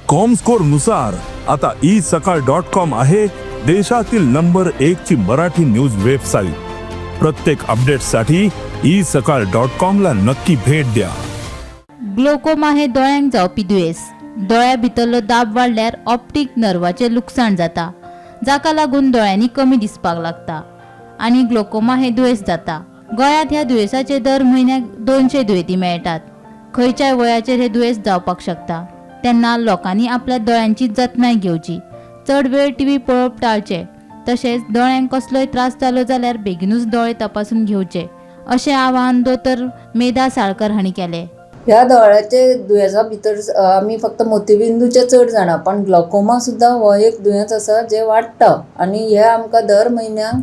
Comscore नुसार आता E सकाळ डॉट कॉम आहे देशातील नंबर एक ची मराठी न्यूज वेबसाईट. प्रत्येक अपडेटसाठी ई सकाळ डॉट कॉम ला नक्की भेट द्या. ग्लोकोमा हे दोळ्यांक जावपी दुयेंस. दोळ्या भितरलो दाब वाडल्यार ऑप्टीक नर्वाचें लुकसाण जाता, जाका लागून दोळ्यांनी कमी दिसपाक लागता आनी ग्लोकोमा हे दुयेंस जाता. गोंयांत ह्या दुयेंसाचे दर म्हयन्याक 200 दुयेंती मेळटात. खंयच्याय वयाचेर हे दुयेंस जावपाक शकता. तेन्ना लोकांनी आपल्या दोळ्यांची जतनाय घेवची, चड वेळ टीव्ही पळोवप टाळचें, तशेंच दोळ्यांक कसलोय त्रास जालो जाल्यार बेगिनूच दोळे तपासून घेवचे, अशें आवाहन दोतोर मेधा साळकर हांणी केलें. ह्या दोळ्याचे दुयेंसा भितर आमी फक्त मोतीबिंदूचे चड जाणा, पण ग्लॉकोमा सुद्दां हो एक दुयेंस आसा जें वाडटा आनी हे आमकां दर म्हयन्याक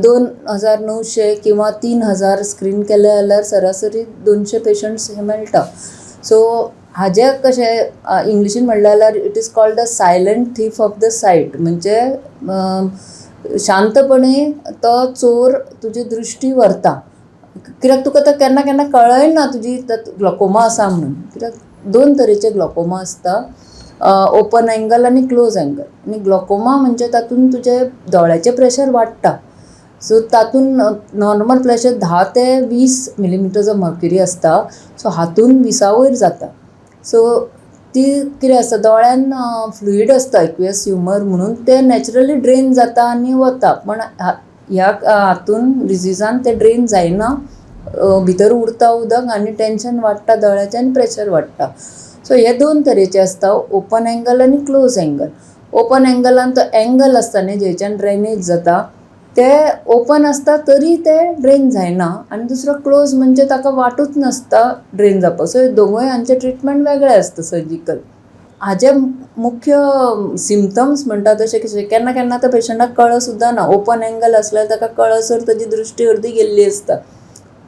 2900 किंवा 3000 स्क्रीन केले जाल्यार सरासरी 200 पेशंट्स हे मेळटा. सो हाजें कशें, इंग्लिशीन म्हणलें जाल्यार it is called the silent thief of the sight. म्हणजे शांतपणे तो चोर तुजी दृश्टी व्हरता, कित्याक तुका तो केन्ना केन्ना कळय ना तुजी ग्लॉकोमा आसा म्हणून. कित्याक दोन तरेचे ग्लॉकोमा आसता, ओपन एंगल आनी क्लोज एंगल. आनी ग्लॉकोमा म्हणजे तातूंत तुजें दोळ्याचें प्रेशर वाडटा. सो तातूंत नॉर्मल प्रेशर 10 ते 20 मिलीमिटर्स ऑफ मर्क्युरी आसता, सो हातून 20 वयर जाता. सो ती कितें आसता, दोळ्यान फ्लुईड आसता, एक्वियस ह्युमर म्हणून, तें नॅचरली ड्रेन जाता आनी वता. पण ह्या हातून डिजिजान तें ड्रेन जायना, भितर उरता उदक आनी टेंशन वाडटा दोळ्याचें आनी प्रेशर वाडटा. सो हे दोन तरेचे आसता, ओपन एंगल आनी क्लोज एंगल. ओपन एंगलान तो एंगल आसता न्ही, जेच्यान ड्रेनेज जाता, ते ओपन आसता तरी ते ड्रेन जायना. आनी दुसरो क्लोज म्हणजे ताका वाटूच नासता ड्रेन जावपाक. सो दोनूय हांचे ट्रिटमेंट वेगळें आसता, सर्जिकल. हाजे मुख्य सिमटम्स म्हणटा तशें कशें, केन्ना केन्ना त्या पेशंटाक कळ सुद्दां ना. ओपन एंगल आसल्यार ताका कळसर ताजी दृश्टी अर्दी गेल्ली आसता.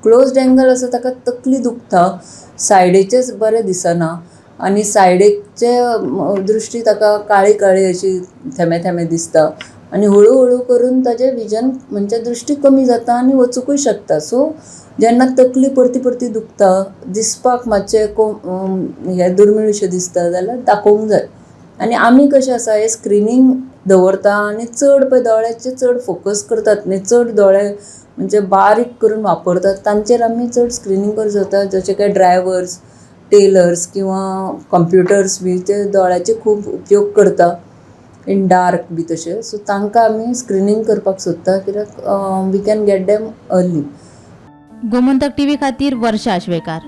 क्लोज्ड एंगल आसा, ताका तकली दुखता, सायडीचेंच बरें दिसना आनी सायडीचे दृश्टी ताका काळी काळी अशी थेंबे थेंबे दिसता आनी हळू हळू करून ताजें विजन म्हणजे दृश्टी कमी जाता आनी वचुंकूय शकता. सो जेन्ना तकली परती परती दुखता, दिसपाक मातशें हें दुर्मीळ दिसता जाल्यार दाखोवंक जाय. आनी आमी कशें आसा, हें स्क्रिनींग दवरता आनी चड पळय दोळ्याचेर चड फोकस करतात न्ही, चड दोळे म्हणजे बारीक करून वापरतात, तांचेर आमी चड स्क्रिनींग करूंक शकता. जशे काय ड्रायवर्स, टेलर्स किंवा कंप्युटर्स बी, ते दोळ्याचे खूब उपयोग करता इन डार्क बी तशें. सो तांकां आमी स्क्रिनींग करपाक सोदता, कित्याक we can get them early. Gomantak TV खातीर वर्षा आश्वेकार.